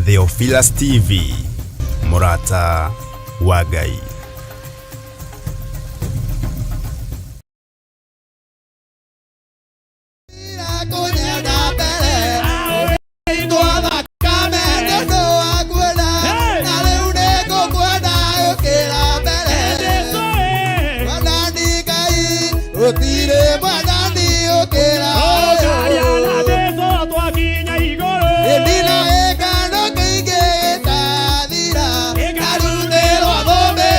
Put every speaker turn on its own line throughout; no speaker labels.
Theophilus TV, mũrata wa Ngai.
Gũtirĩ mwathani ũkĩra Ndina ĩkano kĩingĩ gĩtathira Ndarutĩrwo thũmbĩ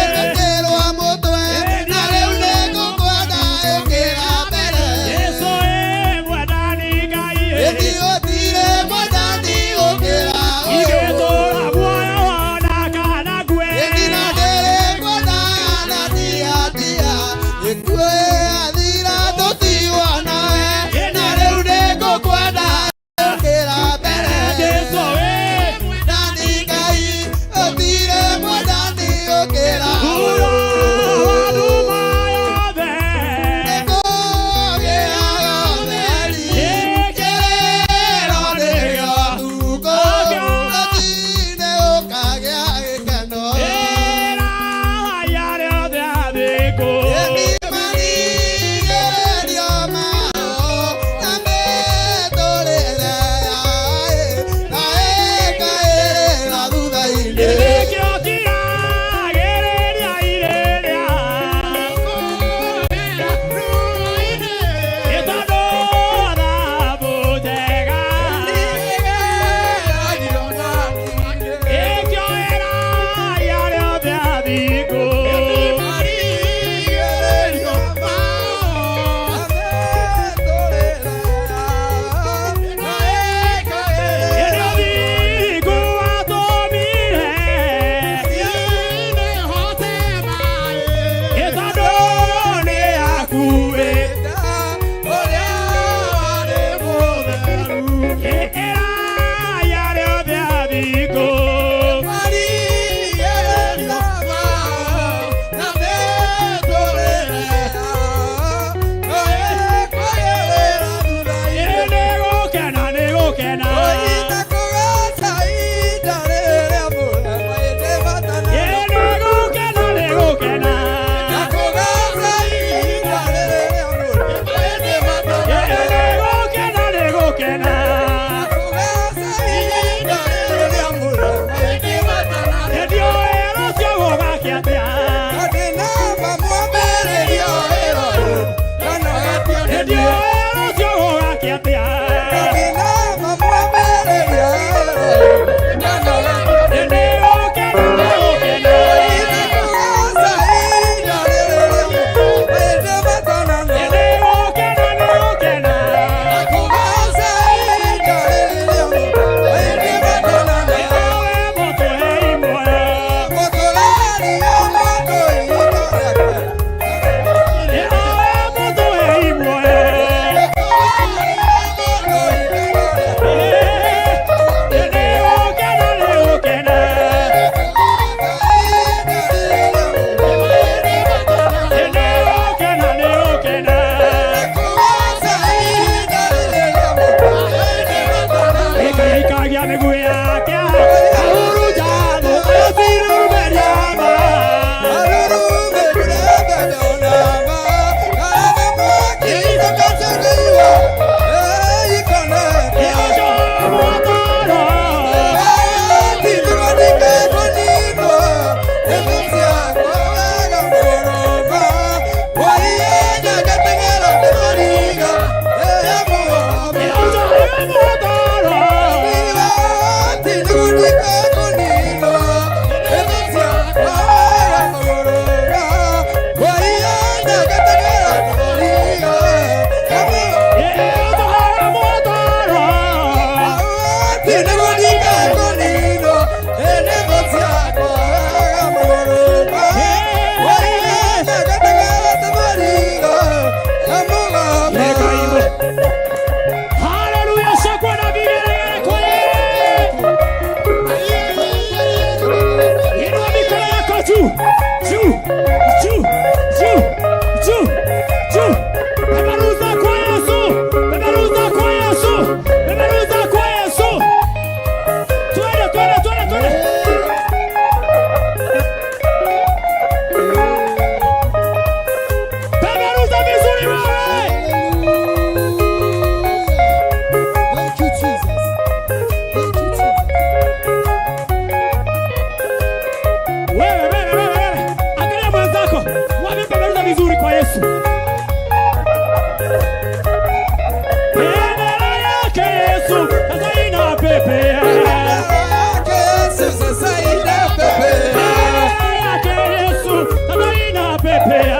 sasa inapepea.
Yake Yesu sasa inapepea.
Bendera yake Yesu sasa inapepea.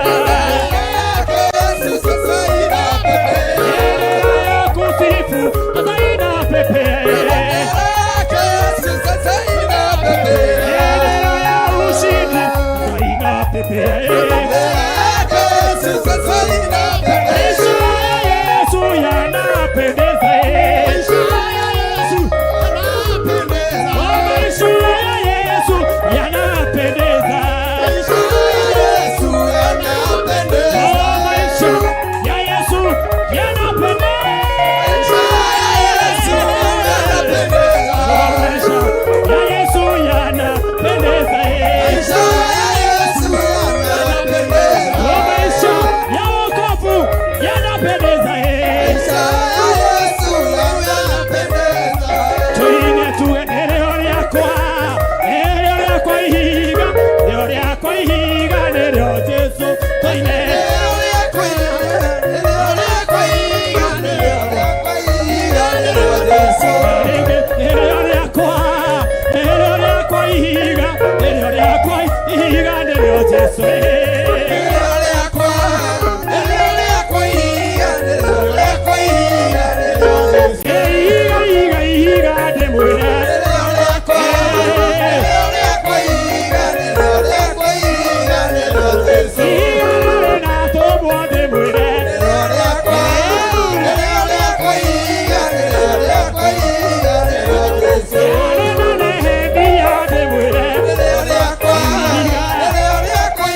Yake Yesu sasa inapepea.
Bendera ya kusifu sasa inapepea.
Yake Yesu sasa inapepea.
Bendera ya ushindi sasa inapepea.
Yake Yesu sasa inapepea.
Maisha ya Yesu yanapendeza.
Maisha ya Yesu yanapendeza.
Maisha ya Yesu yanapendeza.
Maisha ya Yesu yanapendeza.
Maisha ya Yesu yanapendeza.
Maisha ya Yesu yanapendeza.
Maisha ya Yesu yanapendeza.
Maisha ya Yesu yanapendeza.
Maisha ya wokovu yanapendeza.
Maisha ya Yesu yanapendeza.
Tuine tuendeleo lyakwa, eleo lyakwa ihiga, leo lyakwa ihiga, leo Jesu tuine.
Leo yako leo yako leo yako leo Yesu.
Leo lyakwa, leo lyakwa ihiga, leo lyakwa ihiga, leo Jesu.
Leo yako leo yako leo yako leo Yesu.
Ihiga, ihiga, ihiga, ndimwire.
Leo yako leo yako leo yako leo Yesu.
Ihiga rĩrĩ na atũmwo ndĩmwĩre.
Leo yako leo yako leo yako leo Yesu.
Arĩ na Nehemia ndĩmwĩre.
Leo yako leo yako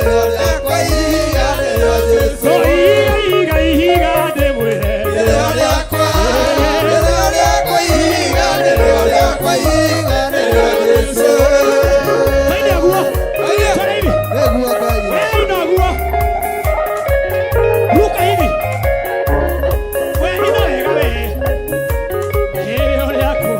leo yako leo Yesu.
Ihiga, ihiga, ihiga, ndĩmwĩre.
Leo yako leo yako leo yako leo Yesu.
Twende guo. Twende hivi. Wewe inaguo. Ruka hivi. Wewe ina wega we. Heri yako.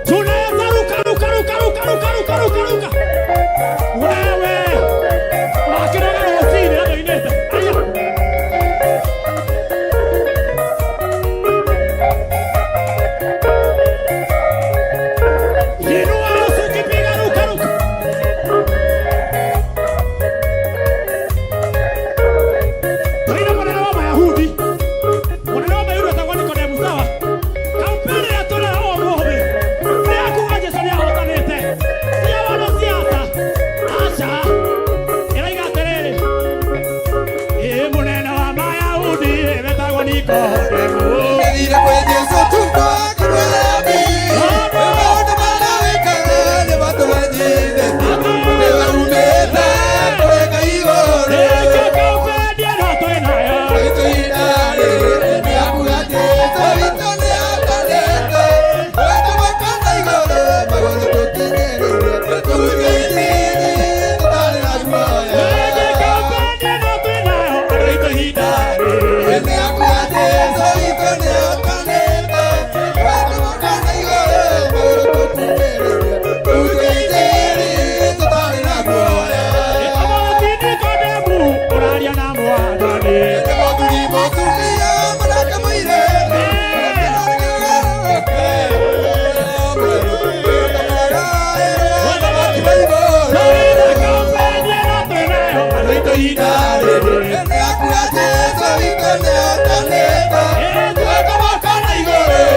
Tunaweza ruka ruka ruka ruka ruka ruka ruka ruka. Wewe. Makiraga rũcinĩ andũ ainĩte. Aya. Inua usikipiga ruka ruka. Tuina mũnene wa Mayahudi. Mũnene wa Mayahudi etagwo Nikodemu, sawa? Kampeni ĩrĩa tũrera ũmũthĩ nĩ ya kuga Jesũ nĩahotanĩte. Ti ya wanasiasa. Aca. Ĩroiga atĩrĩrĩ, ĩ mũnene wa Mayahudi wetagwo Nikodemu.
Ndĩthire kwĩ Jesũ tukũ akĩmwĩra maũndũ marĩa wĩkaga nĩ matũmenyithĩtie nĩwe umĩte kũrĩ Ngai igũrũ.
Ĩkĩ kampeni ĩno twĩ nayo.
Agĩtũira rĩrĩ nĩakuga Jesũ witũ nĩakanĩte twetũmaka na igũrũ magũrũ tũkinyĩrĩire tũkinyĩrĩire tũtarĩ na guoya.
Ĩkĩ kampeni ĩno twĩ nayo, andũ aitũ ihinda rĩrĩ.
Nĩakuga Jesũ witũ nĩakanĩte twetũmaka na igũrũ magũrũ tũkinyĩrĩire tũkinyĩrĩire tũtarĩ na guoya.
Ũmũthĩ Nikodemu ũraria na Mwathani.
Mũthuri mũtumia mwanake mũirĩtu.
Tũina kampeni ĩno twĩ nayo, andũ aitũ ihinda rĩrĩ. Kampeni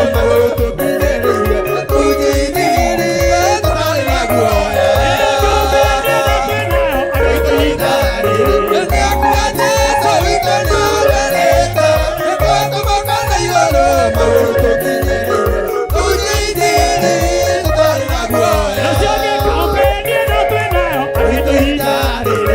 ĩno twĩ nayo, andũ aitũ ihinda rĩrĩ. Nacio kampeni ĩno twĩ nayo, andũ aitũ ihinda rĩrĩ.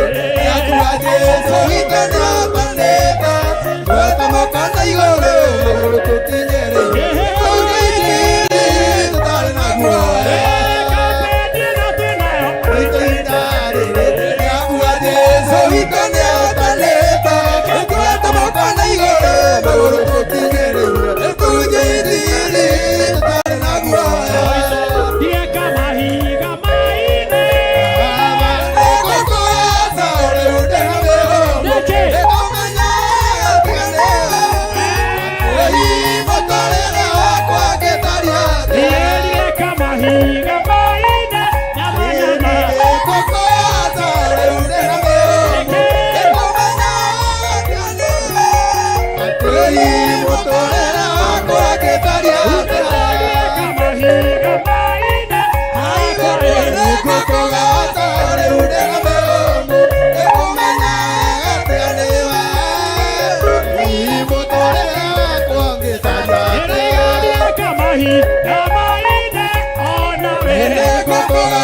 Ndamaine onawe.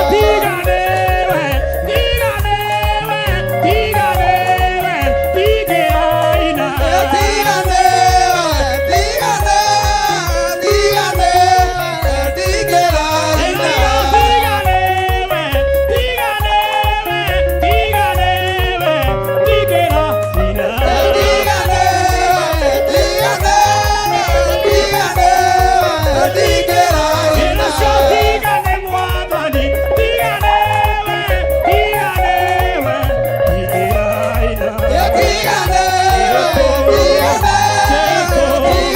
Tiganewe, tiganewe, tiganewe, tigeraina. Tiganewe, tiganewe, tiganewe, tigeraina. Tigane mwathani, tiganewe, tiganewe, tigeraina. Tiganewe, tiganewe,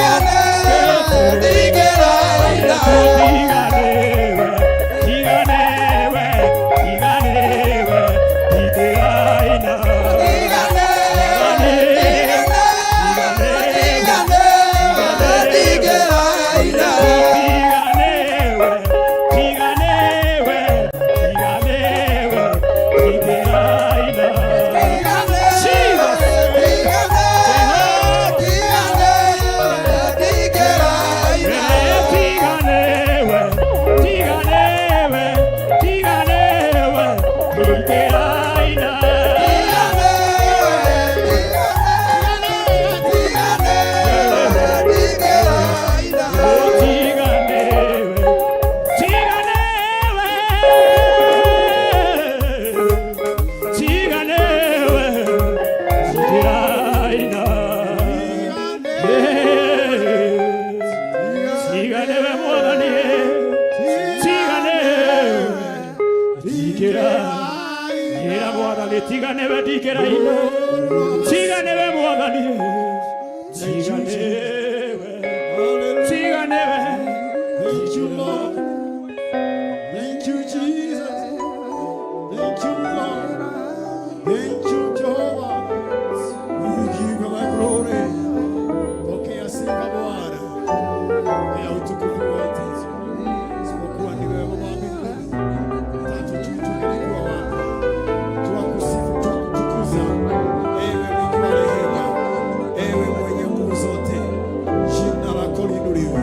tiganewe, tigeraina. Tiganewe, tiganewe, tiganewe, tigeraina. Tiganewe, tiganewe, tiganewe, tigeraina. Tiganewe, tiganewe, tiganewe, tigeraina. Tiganewe mwathani, tiganewe, tigera, tigera mwathani, tiganewe tigeraina, tiganewe mwathani, tiganewe, tiganewe.
Thank you, Lord. Thank you, Jesus. Thank you, Lord. Thank you, Jehovah. We give you the glory. Pokea sifa Bwana. Pokea utukufu wote. Isipokuwa ni wewe Baba mbinguni. Hatujui tungelikuwa wapi. Twakusifu, twakutukuza. Ewe mwingi wa rehema. Ewe mwenye nguvu zote. Jina lako liinuliwe.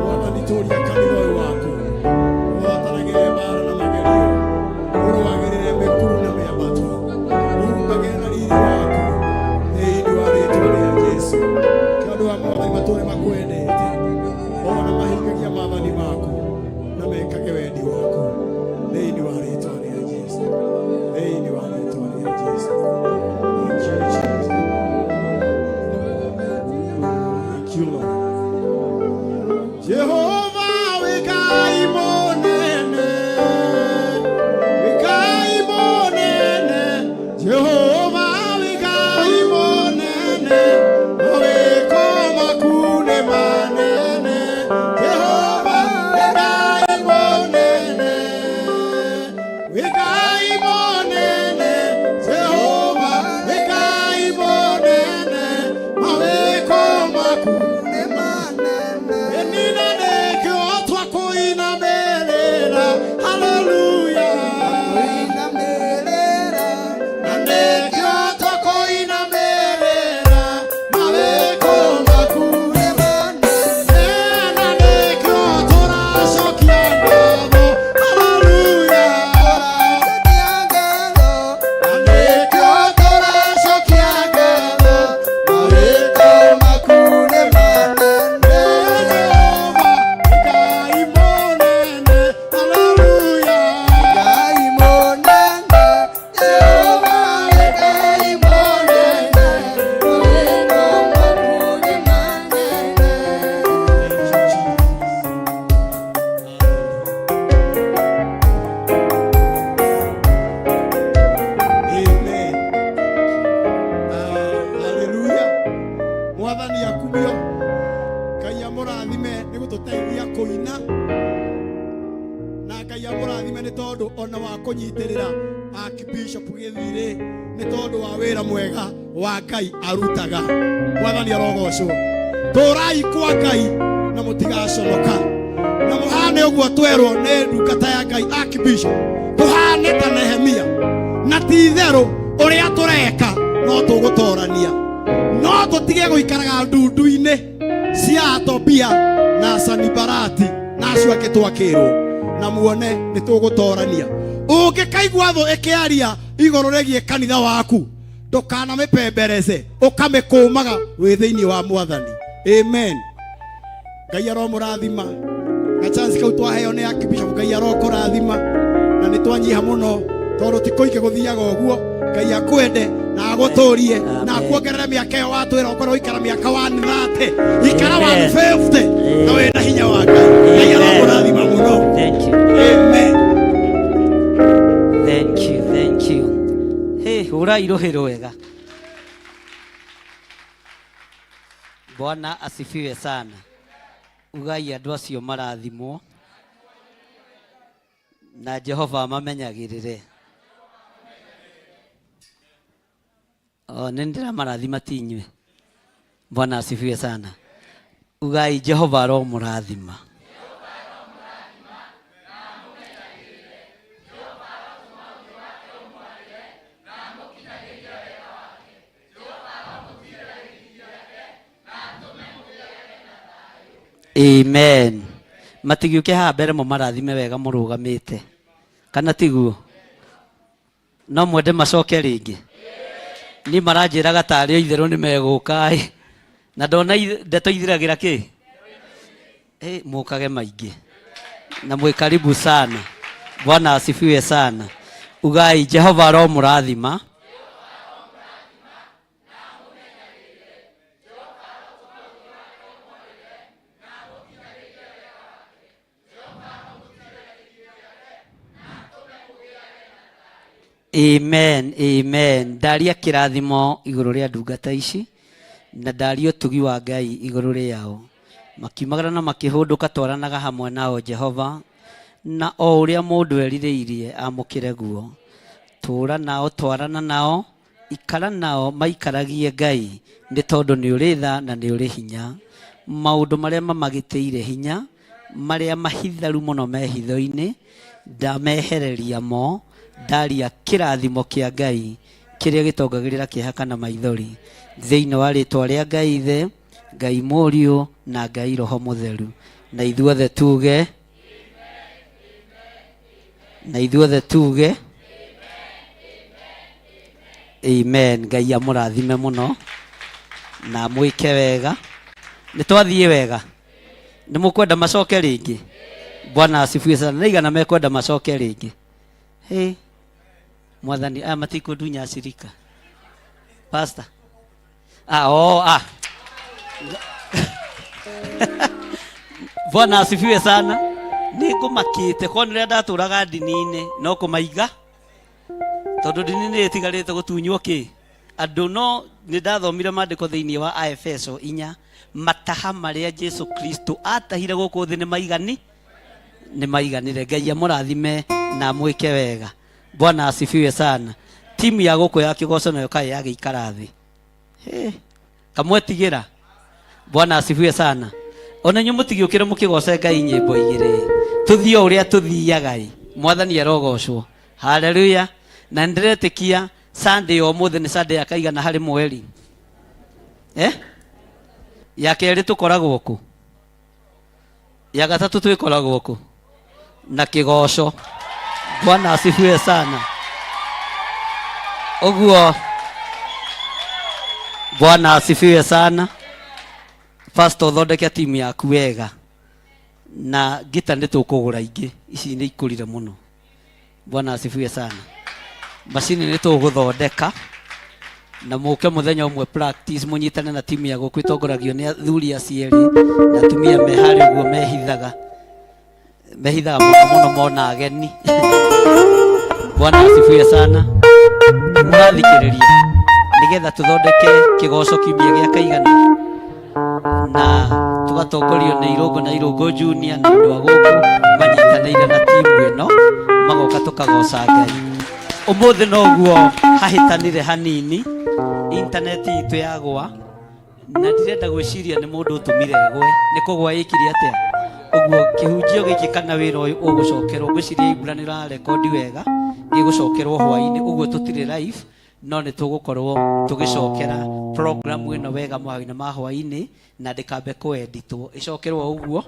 Mwathani tũria kanitha ũyũ waku. Ũhotanagĩre mbaara na magerio. Ũrũagĩrĩre mĩkuru na mĩambato. Ũhumbagĩre na riri waku. Thĩinĩ wa rĩtwa rĩa Jesũ. Kĩ andũ a Mwathani matũũre makwendete. Ona mahingagia maathani maku na mekage wendi waku. Thĩinĩ wa rĩtwa rĩa Jesũ. Thĩinĩ wa rĩtwa rĩa Jesũ. Thank you, Jesus. Thank you, Lord. Jehova wĩkai mũnene, wĩkai mũnene, Jehova wĩkai mũnene, mawĩko maku nĩ manene. Jehova wĩkai mũnene, wĩkai mũnene, Jehova wĩkai mũnene, mawĩko maku nĩ manene. Nina nekĩo twakũinamĩrĩra, haleluya. Na nĩkĩo twakũinamĩrĩra, mawĩko maku nĩ manene. Na nĩkĩo tũracokia ngatho, haleluya. Na nĩkĩo tũracokia ngatho, mawĩko maku nĩ manene. Jehova, Ngai mũnene, haleluya. Amen. Haleluya. Mwathani akumio. Ngai amũrathime nĩ gũtũteithia kũina. Na Ngai amũrathime nĩ tondũ ona wa kũnyitĩrĩra Archbishop Gĩthirĩ nĩ tondũ wa wĩra mwega wa Ngai arutaga. Mwathani arogocwo. Tũrai kwa Ngai na mũtigaconoka. Na mũhane ũguo twerwo nĩ ndungata ya Ngai Archbishop. Tũhane ta Nehemia. Na ti itherũ ũrĩa tũreka no tũgũtorania, no tũtige gũikaraga ndundu-inĩ cia Atobia na Sanibarati na acio angĩ twakĩrwo, na muone nĩ tũgũtorania. Ũngĩkaigua thũ ĩkĩaria igũrũ rĩgiĩ kanitha waku, ndũkanamĩpemberece, ũkamĩkũmaga wĩ thĩinĩ wa Mwathani. Amen. Ngai aromũrathima. Ga chance kau twaheo nĩ Archbishop, Ngai arokũrathima. Na nĩ twanyiha mũno tondũ ti kũingĩ gũthiaga ũguo. Ngai akwende na agũtũrie na akuongerere mĩaka ĩyo watwĩra ũkorwo ũikara mĩaka 130, ikara
Amen.
150 na wĩna hinya wa Ngai. Ngai aromũrathima mũno.
Thank you.
Amen.
Thank you, thank you. Hey, hũra irohĩ rwega. Bwana asifiwe sana. Ugai andũ acio marathimwo na Jehova amamenyagĩrĩre. O, nĩ ndĩramarathima ti inyuĩ. Bwana asifiwe sana. Ugai Jehova aromũrathima. Amen. Matigiũke haha mbere mũmarathime wega mũrũgamĩte. Kana tiguo? No mwende macoke rĩngĩ? Niĩ maranjĩraga tarĩ o itherũ nĩ megũka ĩ. Na ndona ndeto ithiragĩra kĩ? Ĩ, mũkage maingĩ. Na mwĩ karibu sana. Bwana asifiwe sana. Ugai Jehova aromũrathima. Amen, amen. Ndaria kĩrathimo igũrũ rĩa ndungata ici na ndaria ũtugi wa Ngai igũrũ rĩao. Makiumagara na makĩhũndũka twaranaga hamwe nao Jehova, na o ũrĩa mũndũ erirĩirie amũkĩre guo. Tũũra nao, twarana nao, ikara nao, maikaragie Ngai, nĩ tondũ nĩ ũrĩ tha na nĩ ũrĩ hinya. Maũndũ marĩa mamagitĩire hinya, marĩa mahitharu mũno me hitho-inĩ, ndamehereria mo, ndaria kĩrathimo kĩa Ngai kĩrĩa gĩtongagĩrĩra kĩeha kana maithori, thĩinĩ wa rĩtwa rĩa Ngai Ithe, Ngai Mũriũ na Ngai Roho Mũtheru. Na ithuothe tuge, na ithuothe tuge amen. Ngai amũrathime mũno na amwĩke wega. Nĩ twathiĩ wega? Nĩ mũkwenda macoke rĩngĩ? Bwana asifiwe sana. Nĩ igana mekwenda macoke rĩngĩ? Hey, Mwathani, aya matikũndunya acirika. Pastor. Ah, oh, ah. Bwana asifiwe sana. Nĩ ngũmakĩte kwa nĩ ũrĩa ndatũraga ndini-inĩ no kũmaiga tondũ ndini nĩ ĩtigarĩte gũtunywo kĩ andũ no nĩ ndathomire maandĩko thĩinĩ wa Aefeso 4 mataha marĩa Jesu Kristo atahire gũkũ thĩ nĩ maigani nĩ maiganire. Ngai amũrathime na amwĩke wega. Bwana asifiwe sana. Timu ya gũkũ ya kĩgoco nayo kaĩ yagĩikara thĩ. Hey, kamwetigĩra. Bwana asifiwe sana. Ona inyuĩ mũtigĩũkĩre mũkĩgoce Ngai nyĩmbo igĩrĩ. Tũthiĩ o ũrĩa tũthiaga ĩ. Mwathani arogocwo. Haleluya. Na nĩndĩretĩkia Sunday o ũmũthĩ nĩ Sunday ya kaigana harĩ mweri. Eh? Ya kerĩ tũkoragwo kũ? Ya gatatũ twĩkoragwo kũ? Na kĩgoco. Bwana asifiwe sana. Ũguo Bwana asifiwe sana. Pastor, ũthondeke timu yaku wega na ngita nĩ tũkũgũra ingĩ, ici nĩ ikũrire mũno. Bwana asifiwe sana. Macini nĩ tũgũthondeka na mũke mũthenya ũmwe practice mũnyitane na timu ya gũkũ ĩtongoragio nĩ athuri acio erĩ na atumia me harĩa ũguo mehithaga mehithaga mũno mũno mona ageni. Bwana asifiwe sana. Mũrathikĩrĩria nĩgetha tũthondeke kĩgoco kiumia gĩa kaigana na tũgatongorio nĩ Irũngũ na Irũngũ Junior na andũ a gũkũ manyitanĩire na timu ĩno magoka tũkagoca Ngai. Ũmũthĩ noguo hahĩtanire hanini intaneti itũ yagwa na ndirenda gwĩciria nĩ mũndũ ũtũmire ĩgwe nĩ kũgwa ĩkire atĩa ũguo kĩhunjio gĩkĩ kana wĩra ũyũ ũgũcokerwo ngwĩciria Ibra nĩ ũrarekondi wega Ĩgũcokerwo hwaĩ-inĩ ũguo tũtirĩ live no nĩ tũgũkorwo tũgĩcokera program ĩno wega mahwaĩ-inĩ ma hwaĩ-inĩ na ndĩkambe kũenditwo ĩcokerwo o ũguo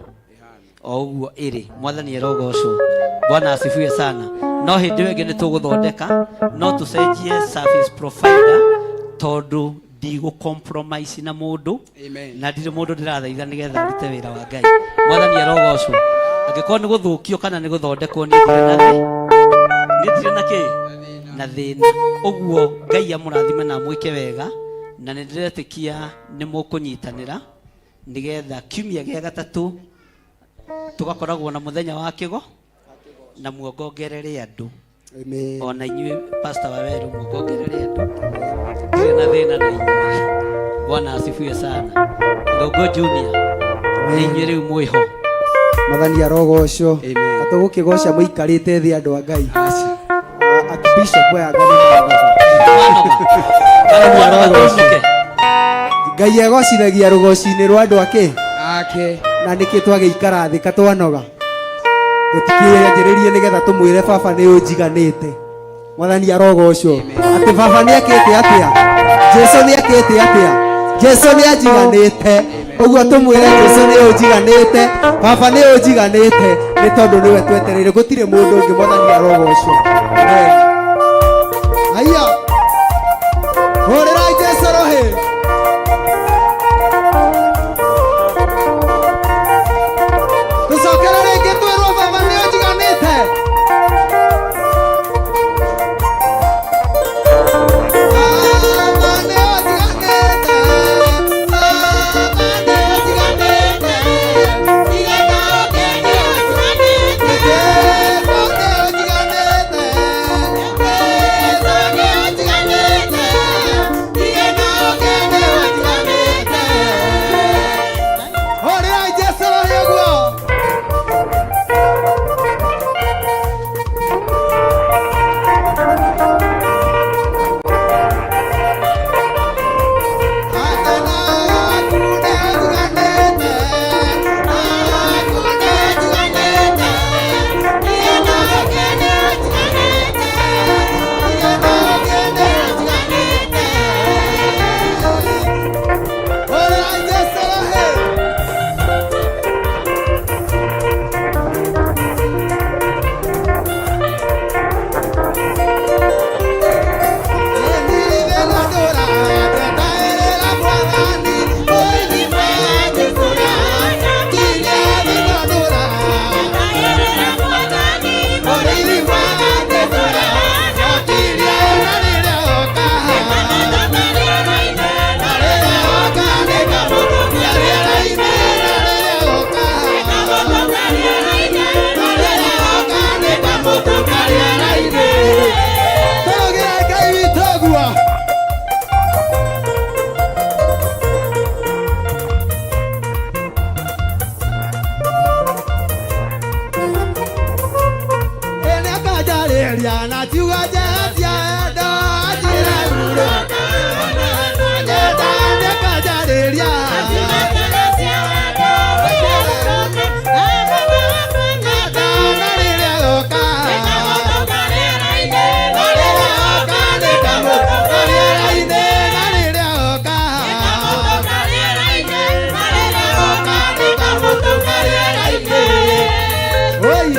o ũguo ĩrĩ. Mwathani arogocwo. Bwana asifiwe sana. No hĩndĩ ĩyo ĩngĩ nĩ tũgũthondeka no tũcenjie service provider tondũ ndigũ compromise na mũndũ na ndirĩ mũndũ ndĩrathaitha nĩgetha arute wĩra wa Ngai. Mwathani arogocwo. Angĩkorwo nĩ gũthũkio kana nĩ gũthondekwo niĩ ndirĩ na thĩ niĩ ndirĩ na kĩ na thĩna. Ũguo Ngai amũrathime na amwĩke wega na nĩ ndĩretĩkia nĩ mũkũnyitanĩra nĩgetha kiumia gĩa gatatũ tugakoragwo na muthenya wa kigo na muongongerere andu.
Amen.
Ona inyuĩ pastor wa weru muongongerere andu ndirĩ na thĩna na inyuĩ. Bwana asifiwe sana. Ndongo Junior nĩ inyuĩ rĩu mwĩho.
Mwathani arogocwo. Atũgũkĩgoca mũikarĩte thĩ andũ a Ngai. Archbishop aya Ngai nĩ
Mwanoga.
Ngai egocithagia rũgoci-inĩ rwa andũ ake.
Ake.
Na nĩkĩ twagĩikara thĩ katwanoga tũtikĩanjĩrĩrie nĩgetha tũmwĩre baba nĩ ũnjiganĩte. Mwathani arogocwo. Atĩ baba nĩ akĩte atĩa? Jesu nĩ akĩte atĩa? Jesu nĩ anjiganĩte. Ũguo tũmwĩre Jesu nĩ ũnjiganĩte, baba nĩ ũnjiganĩte, nĩ tondũ nĩwe twetereire gũtirĩ mũndũ ũngĩ. Mwathani arogocwo. Amen. Haiya. Hũrĩrai Jesu rũhĩ. Tũcokere rĩngĩ twĩrwo baba nĩ ũnjiganĩte. Baba nĩ ũnjiganĩte. Baba nĩ ũnjiganĩte. Jesu nĩ ũnjiganĩte. Jesu nĩ ũnjiganĩte. Hũrĩrai Jesu rũhĩ ũguo. Na tiuga njega cia wendo anjĩre hurũka nyenda nĩakanjarĩria. Nyenda na rĩrĩa goka na rĩrĩa goka nĩkamũtũka rĩera-inĩ na rĩrĩa goka goka nĩkamũtũka rĩera-inĩ. Oi.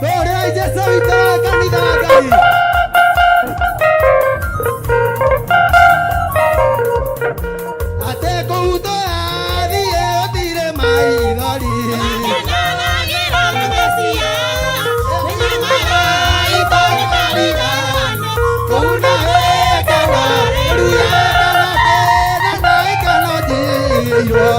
Tũrĩai Jesũ witũ wa kanitha wa Ngai. Ate kũu tũrathiĩ gũtirĩ maithori. Kũu na gĩkeno, haleluya, kana kĩna na gĩkeno njiyũirwo.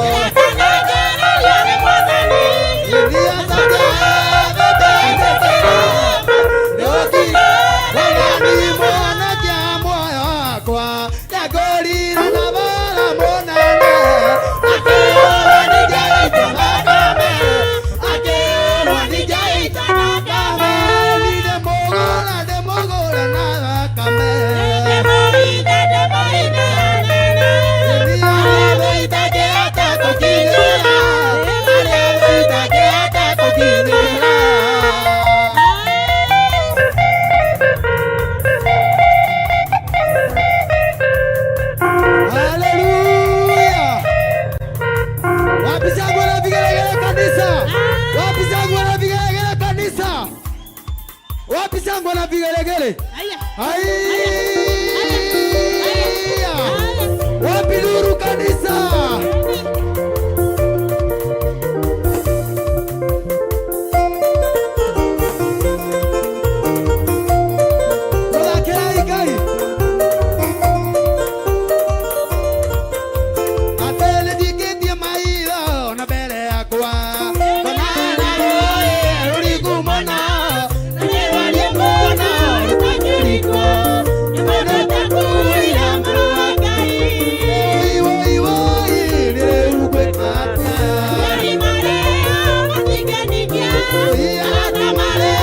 Hallelujah! Wapi shangwe na vigelegele kanisa? Wapi shangwe na vigelegele kanisa? Wapi shangwe na vigelegele? Haya! Wapi nuru kanisa? Tũthakirai Ngai. Atĩ nĩnjikĩtie maitho na mbere yakwa. Ngona na rũĩ rũriku mũno, na nĩrwarie mũno rũtangĩrikwo. Woi, woi, woi, rĩu ngwĩka atĩa? Woi, arata marĩa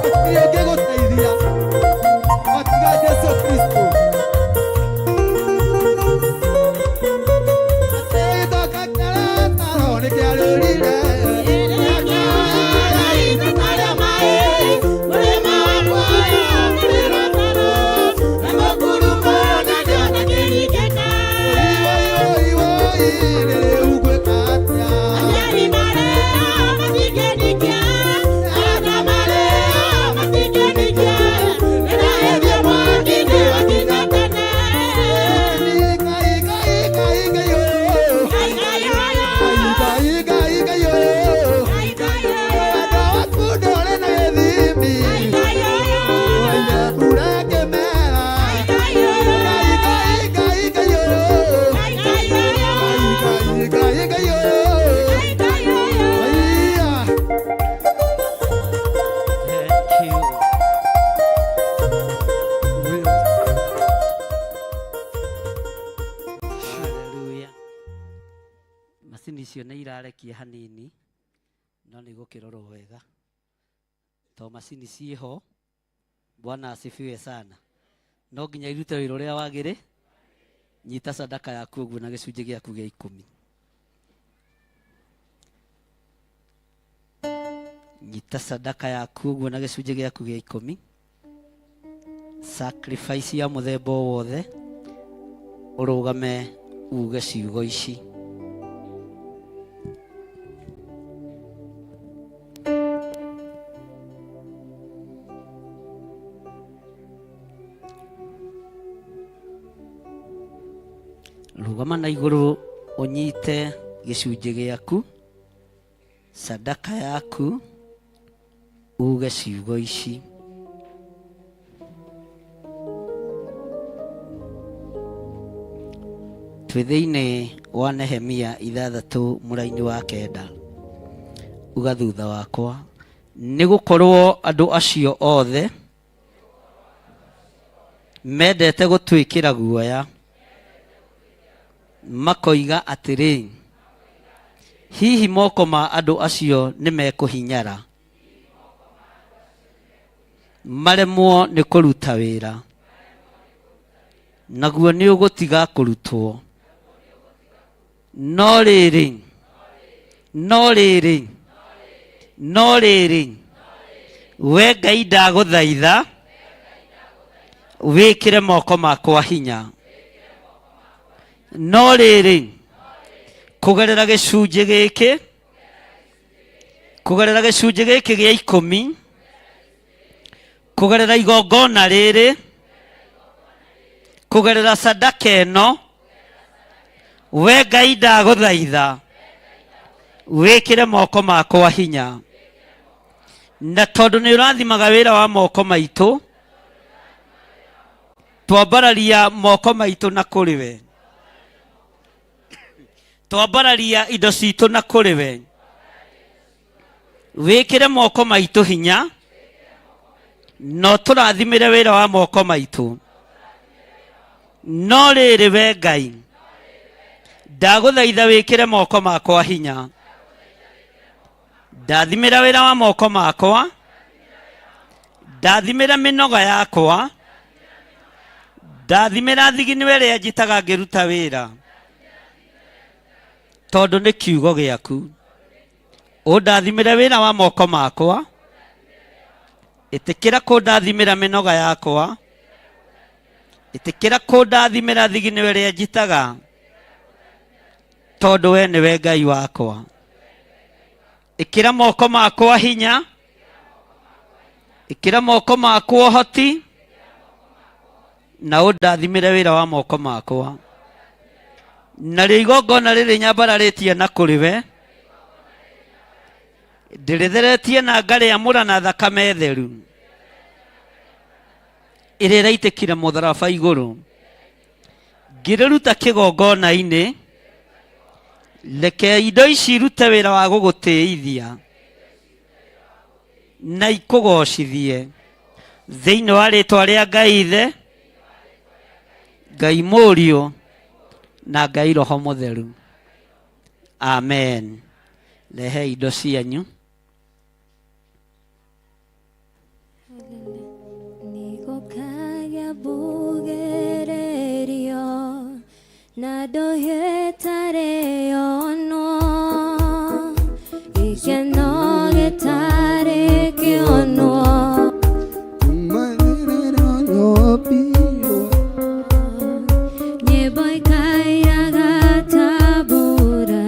Gũtirĩ ũngĩgũteithia o tiga Jesũ Kristũ. Atĩ gĩtoka kĩa Lazaro nĩkĩarũrire. Woi, woi, woi, rĩu ngwĩka atĩa? Ngai, Ngai, Ngai, Ngai, oh. Ngai, Ngai, Ngai, oh. Wendo waku ndũrĩ na gĩthimi. Waina mbura ngĩmera. Ngai, Ngai, Ngai, Ngai, oh. Ngai, Ngai, Ngai, oh. Haiya.
Thank you. Hallelujah. Macini icio nĩ irarekia hanini no nĩ igũkĩrorwo wega to macini ciĩho. Bwana asifiwe sana. No nginya irute wĩra ũrĩa wagĩrĩ. Nyita sadaka yaku ũguo na gĩcunjĩ gĩaku gĩa ikũmi. Nyita sadaka yaku ũguo na gĩcunjĩ gĩaku gĩa ikũmi. Sacrifice ya mũthemba o wothe ũrũgame uge ciugo ici. Rũgama na igũrũ ũnyite gĩcunjĩ gĩaku, sadaka yaku, uge ciugo ici. Twĩ thĩinĩ wa Nehemia ithathatũ mũraini wa kenda. Uga thutha wakwa, nĩ gũkorwo andũ acio othe mendete gũtwĩkĩra guoya makoiga atĩrĩ, hihi moko ma andũ acio nĩ mekũhinyara maremwo nĩ kũruta wĩra, naguo nĩ ũgũtiga kũrutwo. No rĩrĩ, no rĩrĩ, no rĩrĩ, We Ngai ndagũthaitha wĩkĩre moko makwa hinya. No rĩrĩ, kũgerera gĩcunjĩ gĩkĩ, kũgerera gĩcunjĩ gĩkĩ gĩa ikũmi, kũgerera igongona rĩrĩ, kũgerera sadaka ĩno, we Ngai ndagũthaitha wĩkĩre moko makwa hinya. Na tondũ nĩ ũrathimaga wĩra wa moko maitũ, twambararia moko maitũ na kũrĩ we, twambararia indo citũ na kũrĩ we, wĩkĩre moko maitũ hinya na ũtũrathimĩre wĩra wa moko maitũ. No rĩrĩ, we Ngai, ndagũthaitha wĩkĩre moko makwa hinya, ndathimĩra wĩra wa moko makwa, ndathimĩra mĩnoga yakwa, ndathimĩra thigino ĩrĩa njitaga ngĩruta wĩra, tondũ nĩ kiugo gĩaku. Ũndathimĩre wĩra wa moko makwa, ĩtĩkĩra kũndathimĩra mĩnoga yakwa, ĩtĩkĩra kũndathimĩra thigino ĩrĩa njitaga, tondũ we nĩwe Ngai wakwa. Ĩkĩra moko makwa hinya, ĩkĩra moko makwa ũhoti, na ũndathimĩre wĩra wa moko makwa. Narĩo igongona rĩrĩ nyambararĩtie na kũrĩ we, ndĩrĩtheretie na ngarĩamũra na thakame theru ĩrĩa ĩraitĩkire mũtharaba igũrũ, ngĩrĩruta kĩgongona-inĩ. Reke indo ici irute wĩra wa gũgũtĩithia na ikũgocithie thĩinĩ wa rĩtwa rĩa Ngai Ithe, Ngai Mũriũ na Ngai Roho Mũtheru. Amen. Rehe indo cianyu.
Nĩgũkagĩa mbugĩrĩrio na ndũhiũ ĩtarĩ yonwo, gĩkeno gĩtarĩ kĩonwo. Nyĩmbo ikairaga ta mbura,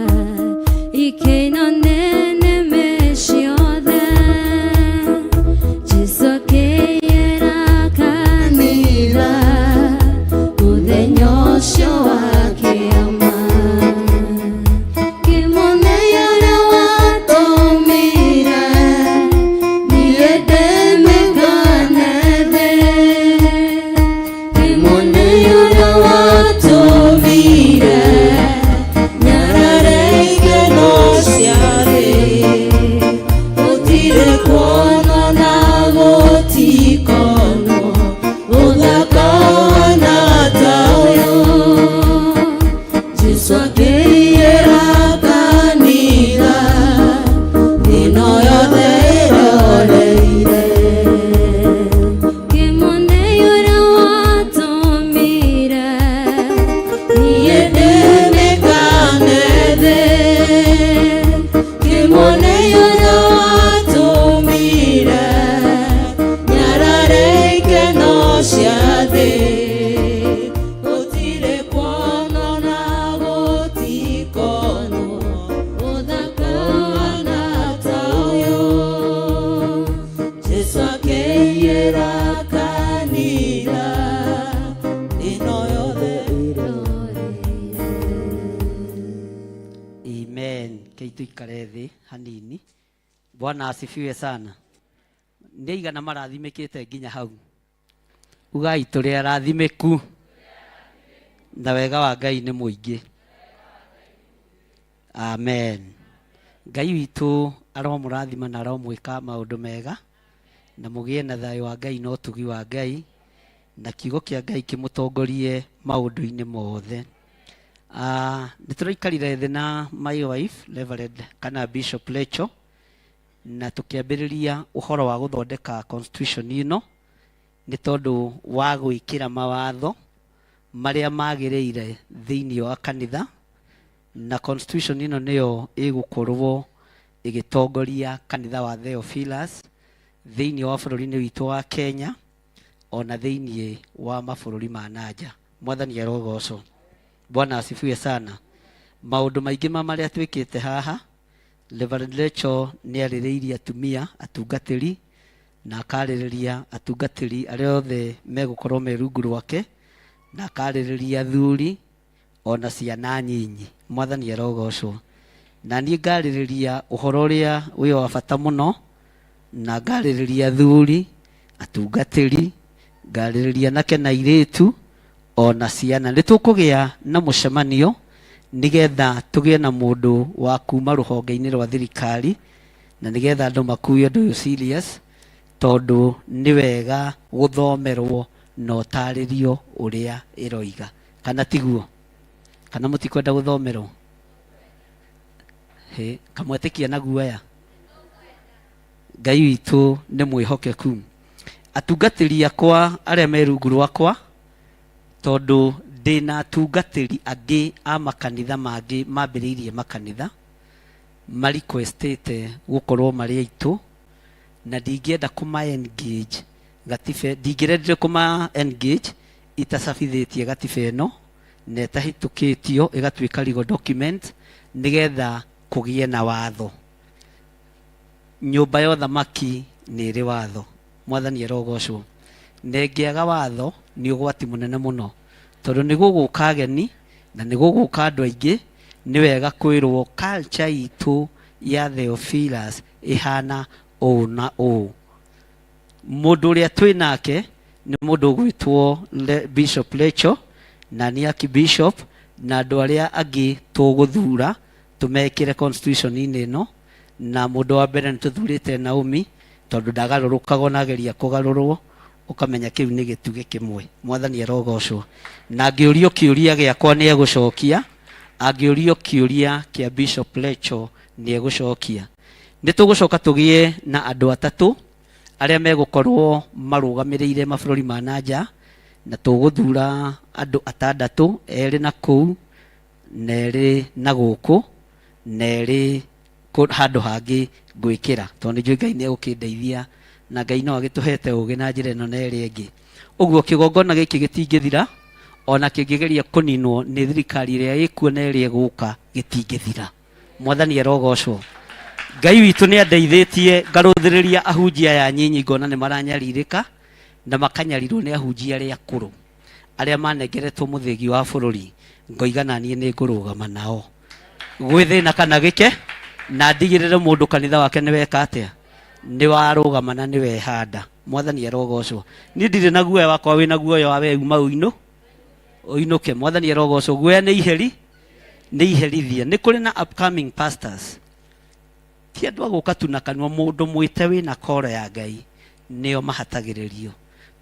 ikeno nene ciothe. Jesũ akĩiyĩra kanitha mũthenya ũcio wa kĩama. Kĩmone ũrĩa watũmire niĩ ndĩmĩgane thĩ. Kĩmone ũrĩa watũmire nyarare ikeno cia thĩ. Gũtirĩ kuonwo na gũtikonwo ũthaka na ta ũyũ. Jesũ akĩiyĩra kanitha ĩno yothe ĩroreire. Kĩmone ũrĩa watũmire niĩ ndĩmĩkane thĩ. Kĩmone ũrĩa watũmire nyarare ikeno cia thĩ. Gũtirĩ kuonwo na gũtikonwo ũthaka na ta ũyũ. Jesũ akĩiyĩra kanitha ĩno yothe ĩroreire.
Amen. Kei tuikare thĩ hanini. Bwana asifiwe sana. Nĩ aigana marathimĩkĩte nginya hau? Ugai tũrĩ arathimĩku na wega wa Ngai nĩ mũingĩ. Amen. Ngai witũ aromũrathima na aromwĩka maũndũ mega, na mũgĩe na thayũ wa Ngai na ũtugi wa Ngai, na kiugo kĩa Ngai kĩmũtongorie maũndũ-inĩ mothe. Nĩ tũraikarire thĩ na my wife Reverend kana Bishop Lecho, na tũkĩambĩrĩria ũhoro wa gũthondeka constitution ĩno nĩ tondũ wa gwĩkĩra mawatho marĩa magĩrĩire thĩinĩ wa kanitha, na constitution ĩno nĩyo ĩgũkorwo ĩgĩtongoria kanitha wa Theophilus. Thĩinĩ wa bũrũri-inĩ witũ wa Kenya ona thĩinĩ wa mabũrũri ma nanja. Mwathani arogocwo. Bwana asifiwe sana. Maũndũ maingĩ ma marĩa twĩkĩte haha, Reverend Rachel nĩ arĩrĩirie atumia atungatĩri na akarĩrĩria atungatĩri arĩa othe megũkorwo me rungu rwake na akarĩrĩria athuri ona ciana nyinyi. Mwathani arogocwo. Na niĩ ngarĩrĩria ũhoro ũrĩa wĩ wa bata mũno na ngarĩrĩria athuri, atungatĩri, ngarĩrĩria anake na airĩtu ona ciana. Nĩ tũkũgĩa na mũcemanio nĩgetha tũgĩe na mũndũ wa kuma rũhonge-inĩ rwa thirikari na nĩgetha andũ makue ũndũ ũyũ serious tondũ nĩ wega gũthomerwo na ũtarĩrio ũrĩa ĩroiga. Kana tiguo? Kana mũtikwenda gũthomerwo? Hĩ, kamwetĩkia na guoya. Ngai witũ nĩ mwĩhokeku. Atungatĩri akwa arĩa me rungu rwakwa, tondũ ndĩna atungatĩri angĩ a makanitha mangĩ mambĩrĩirie makanitha, ma requestĩte gũkorwo marĩ aitũ, na ndingĩenda kũma engage gatibe, ndingĩrendire kũma engage itacabithĩtie gatiba ĩno na ĩtahĩtũkĩtio ĩgatuĩka legal document nĩgetha kũgĩe na watho. Nyũmba ya ũthamaki nĩ ĩrĩ watho. Mwathani arogocwo. Na ĩngĩaga watho nĩ ũgwati mũnene mũno, tondũ nĩ gũgũka ageni na nĩ gũgũka andũ aingĩ. Nĩ wega kwĩrwo culture itũ ya Theophilus ĩhana ũũ na ũũ. Mũndũ ũrĩa twĩ nake nĩ mũndũ ũgwĩtwo Bishop Rachel na nĩ Archbishop na andũ arĩa angĩ tũgũthura tũmekĩre constitution-inĩ ĩno. Na mũndũ wa mbere nĩ tũthurĩte Naomi tondũ ndagarũrũkaga ona ageria kũgarũrwo, ũkamenya kĩu nĩ gĩtugĩ kĩmwe. Mwathani arogocwo. Na angĩũrio kĩũria gĩakwa nĩ egũcokia, angĩũrio kĩũria kĩa Bishop Rachel nĩ egũcokia. Nĩ tũgũcoka tũgĩe na andũ atatũ arĩa megũkorwo marũgamĩrĩire mabũrũri ma na nja, na tũgũthura andũ atandatũ, erĩ na kũu, na erĩ na gũkũ, na erĩ handũ hangĩ ngwĩkĩra, tondũ nĩ njũĩ Ngai nĩ egũkĩndeithia na Ngai no agĩtũhete ũgĩ na njĩra ĩno na ĩrĩa ĩngĩ. Ũguo kĩgongona gĩkĩ gĩtingĩthira, ona kĩngĩgeria kũninwo nĩ thirikari ĩrĩa ĩkuo na ĩrĩa ĩgũka, gĩtingĩthira. Mwathani arogocwo. Ngai witũ nĩ andeithĩtie ngarũthĩrĩria ahunjia aya anyinyi, ngona nĩ maranyarirĩka na makanyarirwo nĩ ahunjia arĩa akũrũ arĩa manengeretwo mũthĩgi wa bũrũri, ngoiga na niĩ nĩ ngũrũgama nao gwĩ thĩna kana gĩke, na ndigĩrĩre mũndũ kanitha wake nĩ weka atĩa, nĩ warũgama na nĩ wehanda. Mwathani arogocwo. Niĩ ndirĩ na guoya wakwa, wĩna guoya wa we uma ũinũ ũinũke. Mwathani arogocwo. Guoya nĩ iheri, nĩ iherithia. Nĩ kũrĩ na upcoming pastors, ti andũ a gũka tu na kanua. Mũndũ mwĩte wĩna koro ya Ngai nĩo mahatagĩrĩrio,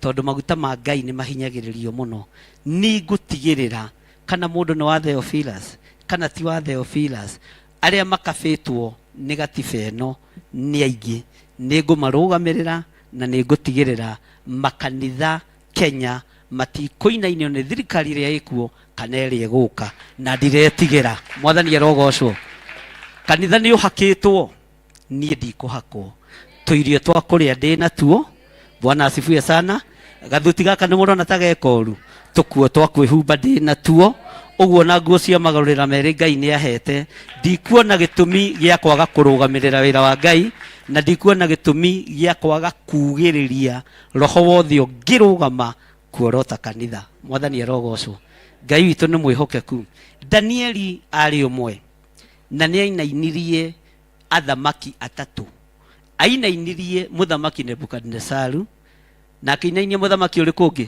tondũ maguta ma Ngai nĩ mahinyagĩrĩrio mũno. Nĩ ngũtigĩrĩra kana mũndũ nĩ wa Theophilus kana ti wa Theophilus, arĩa makabĩtwo nĩ gatiba ĩno nĩ aingĩ. Nĩ ngũmarũgamĩrĩra na nĩ ngũtigĩrĩra makanitha Kenya matikũinainio nĩ thirikari ĩrĩa ĩkuo kana ĩrĩa ĩgũka, na ndiretigĩra. Mwathani arogocwo. Kanitha nĩ ũhakĩtwo, niĩ ndikũhakwo. Tũirio twa kũrĩa ndĩ natuo. Bwana asifiwe sana. Gathuti gaka nĩ mũrona ta gekoru, tũkuo twa kwĩhumba ndĩ natuo ũguo, na nguo cia magarũrĩra merĩ Ngai nĩ ahete. Ndikuona gĩtũmi gĩa kwaga kũrũgamĩrĩra wĩra wa Ngai, na ndikuona gĩtũmi gĩa kwaga kugĩrĩria roho wothe ũngĩrũgama kuorota kanitha. Mwathani arogocwo. Ngai witũ nĩ mwĩhokeku. Danieli arĩ ũmwe na nĩ ainainirie athamaki atatũ. Ainainirie mũthamaki Nebukadinesaru, na akĩinainia mũthamaki ũrĩkũ ũngĩ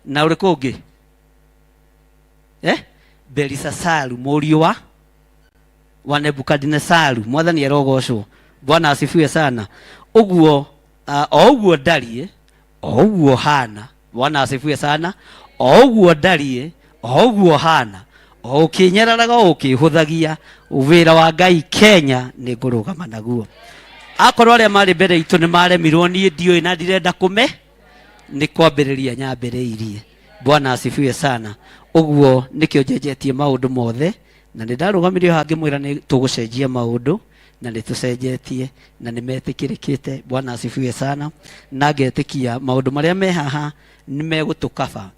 na ũrĩkũ ũngĩ, Belisasaru, mũriũ wa Nebukadinesaru. Mwathani arogocwo. Bwana asifiwe sana. Ũguo o ũguo ndariĩ, o ũguo hana. Bwana asifiwe sana. O ũguo ndariĩ, o ũguo hana, o ũkĩnyararaga, o ũkĩhũthagia wĩra wa Ngai Kenya, nĩ ngũrũgama naguo. Akorwo arĩa marĩ mbere itũ nĩ maremirwo, niĩ ndiũĩ na ndirenda kũme nĩ kwambĩrĩria nyambĩrĩirie. Bwana asifiwe sana. Ũguo nĩkĩo njenjetie maũndũ mothe, na nĩ ndarũgamirie haha ngĩmwĩra nĩ tũgũcenjia maũndũ. Na nĩ tũcenjetie na nĩ metĩkĩrĩkĩte. Bwana asifiwe sana. Na ngetĩkia maũndũ marĩa me haha nĩ megũtũkaba.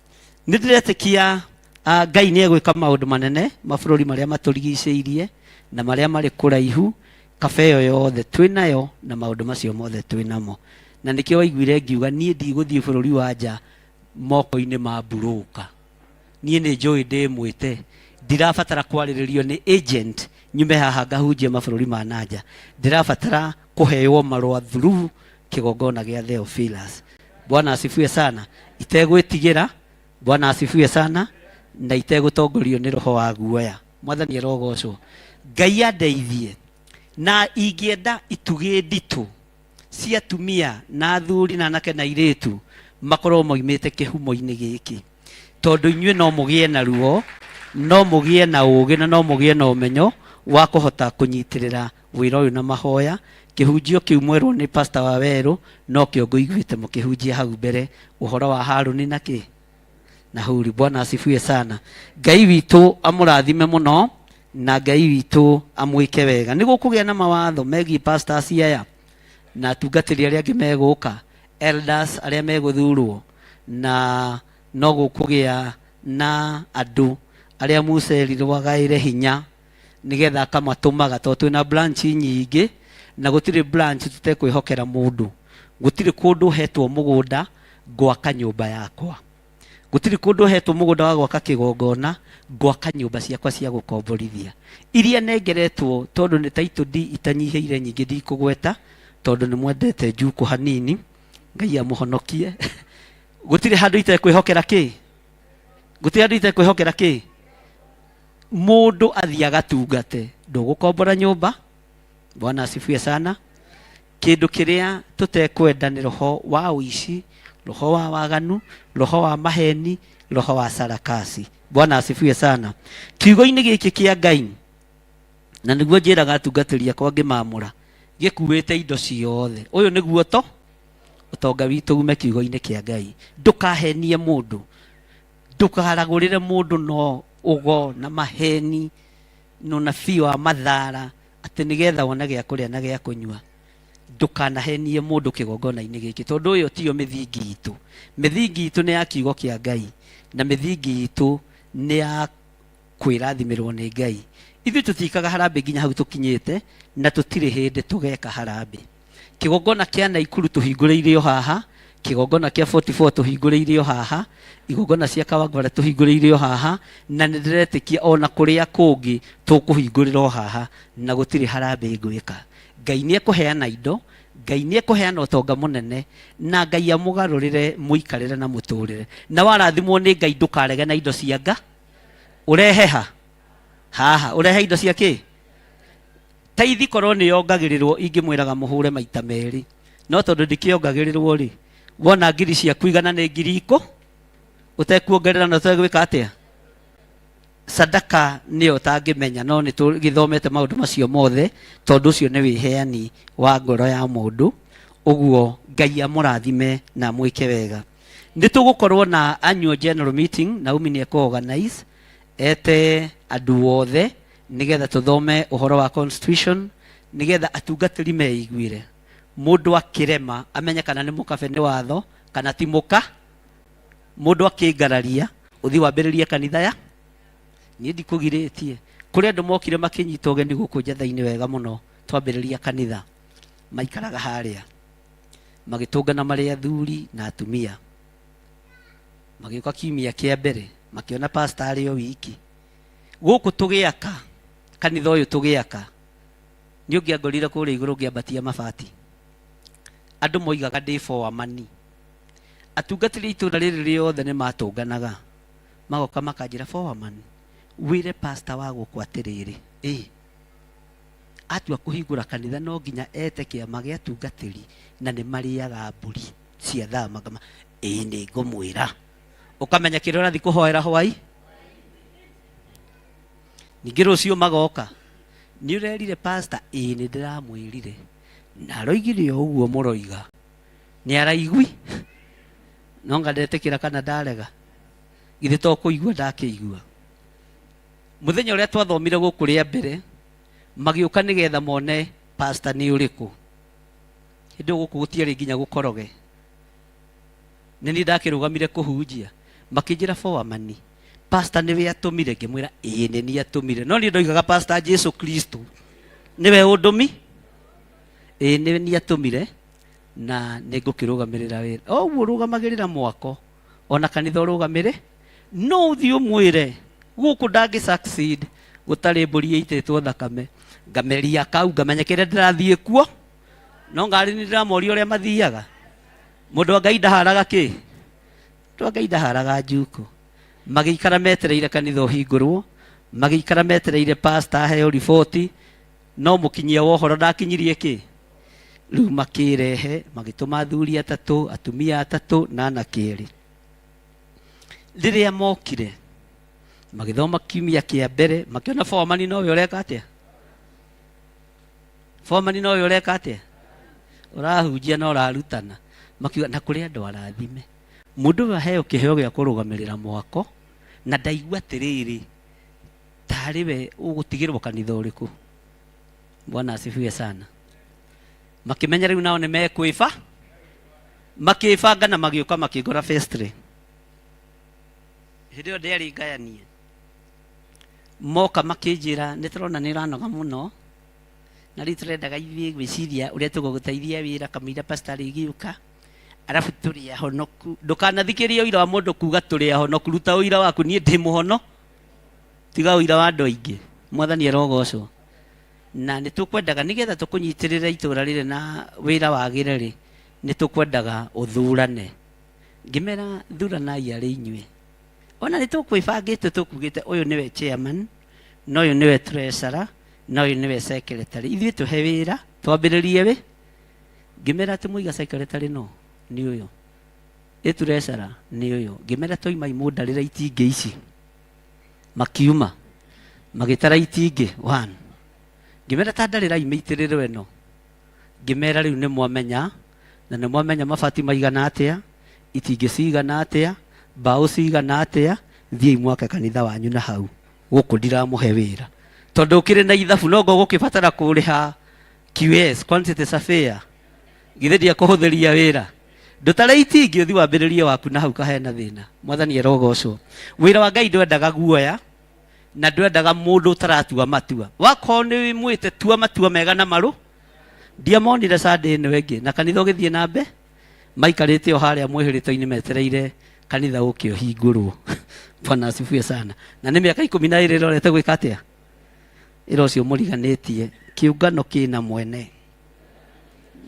Nĩ ndĩretĩkia Ngai nĩ egwĩka maũndũ manene mabũrũri marĩa matũrigicĩirie na marĩa marĩ kũraihu. Kaba ĩyo yothe twĩ nayo na maũndũ macio mothe twĩ namo, na nĩkĩo waiguire ngiuga niĩ ndigũthiĩ bũrũri wa nja moko-inĩ ma mburũka. Niĩ nĩ njũĩ ndĩ mwĩte, ndirabatara kwarĩrĩrio nĩ agent nyume haha ngahunjie mabũrũri ma nanja. Ndĩrabatara kũheywo marũa through kĩgongona gĩa Theophilus. Bwana asifiwe sana. Itegwĩtigĩra. Bwana asifiwe sana. Na itegũtongorio nĩ roho wa guoya. Mwathani arogocwo. Ngai andeithie na ingĩenda itugĩ nditũ cia atumia na athuri na anake na airĩtu makorwo moimĩte kĩhumo-inĩ gĩkĩ, tondũ inyuĩ no mũgĩe na ruo, no mũgĩe na ũgĩ na no mũgĩe na ũmenyo wa kũhota kũnyitĩrĩra wĩra ũyũ na mahoya. Kĩhunjio kĩu mwerwo nĩ pastor wa werũ nokĩo ngũiguĩte mũkĩhunjia hau mbere, ũhoro wa Harũni na kĩ na Huri. Bwana asifiwe sana. Ngai witũ amũrathime mũno na Ngai witũ amwĩke wega. Nĩ gũkũgĩa na mawatho megiĩ pastors aya na atungatĩri arĩa angĩ megũka, elders arĩa megũthurwo, na no gũkũgĩa na andũ arĩa Musa erirwo agaĩre hinya nĩgetha akamatũmaga, tondũ twĩna branch nyingĩ na gũtirĩ branch tũtekwĩhokera mũndũ. Gũtirĩ kũndũ hetwo mũgũnda ngwaka nyũmba yakwa, gũtirĩ kũndũ hetwo mũgũnda wa gwaka kĩgongona ngwaka nyũmba ciakwa cia gũkomborithia iria nengeretwo, tondũ nĩ title deed itanyihĩire nyingĩ. Ndikũgweta tondũ nĩ mwendete njukũ hanini. Ngai amũhonokie. Gũtirĩ handũ itekwĩhokera kĩ, gũtirĩ handũ itekwĩhokera kĩ mũndũ athiĩ agatungate. Ndũgũkombora nyũmba. Bwana asifiwe sana. Kĩndũ kĩrĩa tũtekwenda nĩ roho wa ũici, roho wa waganu, roho wa maheni, roho wa sarakasi. Bwana asifiwe sana. Kiugo-inĩ gĩkĩ kĩa Ngai, na nĩguo njĩraga atungatĩri akwa ngĩmamũra, gĩkuĩte indo ciothe. Ũyũ nĩguo to ũtonga witũ ume kiugo-inĩ kĩa Ngai. Ndũkahenie mũndũ, ndũkaragũrĩre mũndũ no ũgo na maheni na ũnabii wa mathara atĩ nĩgetha wone gĩa kũrĩa na gĩa kũnyua. Ndũkanahenie mũndũ kĩgongona-inĩ gĩkĩ, tondũ ũyũ tiyo mĩthingi itũ. Mĩthingi itũ nĩ ya kiugo kĩa Ngai, na mĩthingi itũ nĩ ya kwĩrathimĩrwo nĩ Ngai. Ithuĩ tũtikaga harambĩ nginya hau tũkinyĩte, na tũtirĩ hĩndĩ tũgeka harambĩ. Kĩgongona kĩa Naikuru tũhingũrĩire o haha, kĩgongona kĩa 44 tũhingũrĩire o haha, igongona cia Kawangware tũhingũrĩire o haha, na nĩ ndĩretĩkia ona kũrĩa kũngĩ tũkũhingũrĩra o haha, na gũtirĩ harambĩ ngwĩka. Ngai nĩ ekũheana indo, Ngai nĩ ekũheana ũtonga mũnene, na Ngai amũgarũrĩre mũikarĩre na mũtũrĩre. Na warathimwo nĩ Ngai ndũkarege na indo cia nga ũrehe ha haha, ũrehe indo cia kĩ taithi. Korwo nĩ yongagĩrĩrwo ingĩmwĩraga mũhũre maita merĩ, no tondũ ndikĩongagĩrĩrwo rĩ, wona ngiri ciaku igana nĩ ngiri ikũ ũtekuongerera na ũtegwĩka atĩa. Sadaka nĩyo ũtangĩmenya, no nĩ tũgĩthomete maũndũ macio mothe, tondũ ũcio nĩ wĩheani wa ngoro ya mũndũ. Ũguo Ngai amũrathime na amwĩke wega. Nĩ tũgũkorwo na annual general meeting. Naomi nĩ ekũ-organize ete andũ othe nĩgetha tũthome ũhoro wa constitution, nĩgetha atungatĩri meiguĩre. Mũndũ akĩrema amenye kana nĩ mũkabe nĩ watho kana ti mũka. Mũndũ akĩngararia ũthiĩ wambĩrĩrie kanitha ya niĩ ndikũgirĩtie. Kũrĩ andũ mokire makĩnyita ũgeni gũkũ njatha-inĩ wega mũno twambĩrĩria kanitha, maikaraga harĩa magĩtũngana marĩ athuri na atumia. Magĩũka kiumia kĩa mbere makĩona pastor arĩ o wiki gũkũ tũgĩaka kanitha ũyũ. Tũgĩaka nĩ ũngĩangorire kũrĩa igũrũ ngĩambatia mabati. Andũ moigaga ndĩ foamani. Atungatĩri a itũũra rĩrĩ rĩothe nĩ matũnganaga magoka makanjĩra, "Foreman, wĩre pastor wa gũkũ atĩrĩrĩ, ĩ atua kũhingũra kanitha no nginya ete kĩama gĩa atungatĩri na nĩ marĩaga mbũri cia thama." Ngama ĩĩ, nĩ ngũmwĩra. Ũkamenya kĩrĩa ũrathiĩ kũhoera hwai. Ningĩ rũciũ magoka, "Nĩ ũrerire pastor?" "Ĩĩ, nĩ ndĩramwĩrire na aroigire o ũguo mũroiga." Nĩ araigui no nga ndetĩkĩra kana ndarega. Githĩ to kũigua ndakĩigua? Mũthenya ũrĩa twathomire gũkũ rĩa mbere magĩũka nĩgetha mone. Pastor nĩ ũrĩkũ? Hĩndĩ ĩyo gũkũ gũtiarĩ nginya gũkoroge. Nĩ niĩ ndakĩrũgamire kũhunjia. Makĩnjĩra foamani, pastor nĩwe atũmire. Ngĩmwĩra ĩĩ nĩ niĩ atũmire, no niĩ ndoigaga pastor Jesu Kristo nĩwe ũndũmi. Ĩĩ nĩ niĩ atũmire na nĩ ngũkĩrũgamĩrĩra wĩra. O ũguo ũrũgamagĩrĩra mwako ona kanitha ũrũgamĩrĩ, no ũthiĩ ũmwĩre gũkũ ndangĩ succeed gũtarĩ mbũri ĩitĩtwo thakame. Ngameria kau ngamenya kĩrĩa ndĩrathiĩ kuo, no ngarĩ nĩ ndĩramoria ũrĩa mathiaga. Mũndũ wa Ngai ndaharaga kĩ? Mũndũ wa Ngai ndaharaga njuku. Magĩikara metereire kanitha ũhingũrwo, magĩikara metereire pastor aheo riboti, no mũkinyia wa ũhoro ndakinyirie kĩ? Rĩu makĩrehe, magĩtũma athuri atatũ, atumia atatũ na anake erĩ. Rĩrĩa mokire, magĩthoma kiumia kĩa mbere, makĩona foreman nowe ũreka atĩa? Foreman nowe ũreka atĩa? Ũrahunjia na ũrarutana. Makiuga na kũrĩ andũ arathime. Mũndũ ũyũ aheo kĩheo gĩa kũrũgamĩrĩra mwako, na ndaigua atĩrĩrĩ, tarĩ we ũgũtigĩrwo kanitha ũrĩkũ. Bwana asifiwe sana. Makĩmenya rĩu nao nĩ mekwĩba, makĩbanga na magĩũka makĩngora festry. Hĩndĩ ĩyo ndĩarĩ ngayanie. Moka makĩnjĩra nĩ tũrona nĩ ũranoga mũno, na rĩu tũrendaga ithuĩ gwĩciria ũrĩa tũgũgũteithia wĩra kamũira pastor arĩgĩũka, arabu tũrĩ ahonoku. Ndũkanathikĩrĩrie ũira wa mũndũ kuga tũrĩ ahonoku, ruta ũira waku, niĩ ndĩ mũhono, tiga ũira wa andũ aingĩ. Mwathani arogocwo. Na nĩ tũkwendaga nĩgetha tũkũnyitĩrĩre itũra rĩrĩ na wĩra wagĩre rĩ, nĩ tũkwendaga ũthurane. Ngĩmera thuranai arĩ inyuĩ. Ona nĩ tũkwĩbangĩte tũkugĩte ũyũ nĩwe chairman, na ũyũ nĩwe treasurer, na ũyũ nĩwe secretary. Ithuĩ tũhe wĩra, twambĩrĩrie wĩ. Ngĩmera atĩ mũiga secretary no, nĩ ũyũ. Ĩ treasurer nĩ ũyũ. Ngĩmera twaima imũndarĩre itingĩ ici. Makiuma. Magĩtara itingĩ, one. Ngĩmera ta ndarĩra imĩitĩrĩrwo ĩno. Ngĩmera rĩu nĩ mwamenya, na nĩ mwamenya mabati maigana atĩa, itingĩ cigana atĩa, mbaũ cigana atĩa, thiĩi mwake kanitha wanyu na hau. Gũkũ ndiramũhe wĩra. Tondũ ũkĩrĩ na ithabu no ngũgũkĩbatara kũrĩha QS, quantity surveyor. Githĩ ndiakũhũthĩria wĩra? Ndũtare itingĩ ũthi wambĩrĩrie waku na hau kahena thĩna. Mwathani arogocwo. Wĩra wa Ngai ndwendaga guoya na ndwendaga mũndũ ũtaratua matua. Wakorwo nĩ wĩmwĩte tua matua mega na marũ. Ndiamonire Sunday ĩno ĩngĩ na kanitha ũgĩthiĩ na mbe maikarĩte o harĩa mwĩhĩrĩto-inĩ metereire kanitha ũke ũhingũrwo. Bwana asifiwe sana. Na nĩ mĩaka 12 ĩrorete gwĩka atĩa? Ĩra ũcio mũriganĩtie kĩũngano kĩna mwene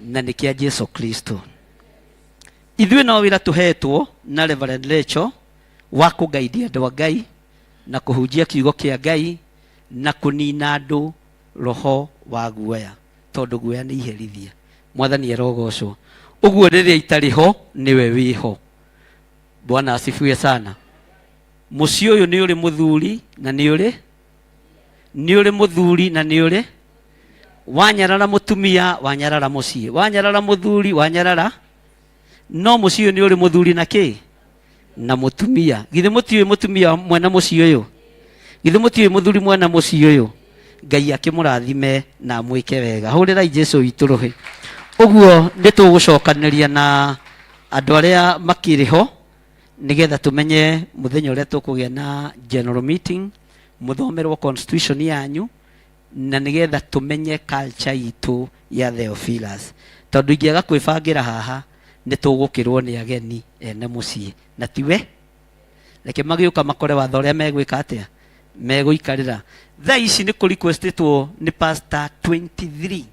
na nĩ kĩa Jesu Kristo. Ithuĩ no wĩra tũhetwo na Reverend Rachel wa kũgaidia andũ a Ngai na kũhunjia kiugo kĩa Ngai na kũnina andũ roho wa guoya, tondũ guoya nĩ iherithia. Mwathani arogocwo. Ũguo rĩrĩa itarĩ ho nĩwe wĩho. Bwana asifiwe sana. Mũciĩ ũyũ nĩ ũrĩ mũthuri na nĩ ũrĩ nĩ ũrĩ mũthuri na nĩ ũrĩ wanyarara mũtumia, wanyarara mũciĩ, wanyarara mũthuri, wanyarara no mũciĩ ũyũ nĩ ũrĩ mũthuri na kĩ na mũtumia. Githĩ mũtiũĩ mũtumia mwena mũciĩ ũyũ? Githĩ mũtiũĩ mũthuri mwena mũciĩ ũyũ? Ngai akĩmũrathime na amwĩke wega. Hũrĩrai Jesu witũ rũhĩ. Ũguo nĩ tũgũcokanĩria na andũ arĩa makĩrĩ ho nĩgetha tũmenye mũthenya ũrĩa tũkũgĩa na general meeting, mũthomerwo constitution yanyu, na nĩgetha tũmenye culture itũ ya Theophilus. Tondũ ingĩaga kwĩbangĩra haha nĩ tũgũkĩrwo nĩ ageni ene mũciĩ, na tiwe reke magĩũka makore watho ũrĩa megwĩka atĩa, megũikarĩra. Thaa ici nĩ kũ requestĩtwo nĩ pastor 23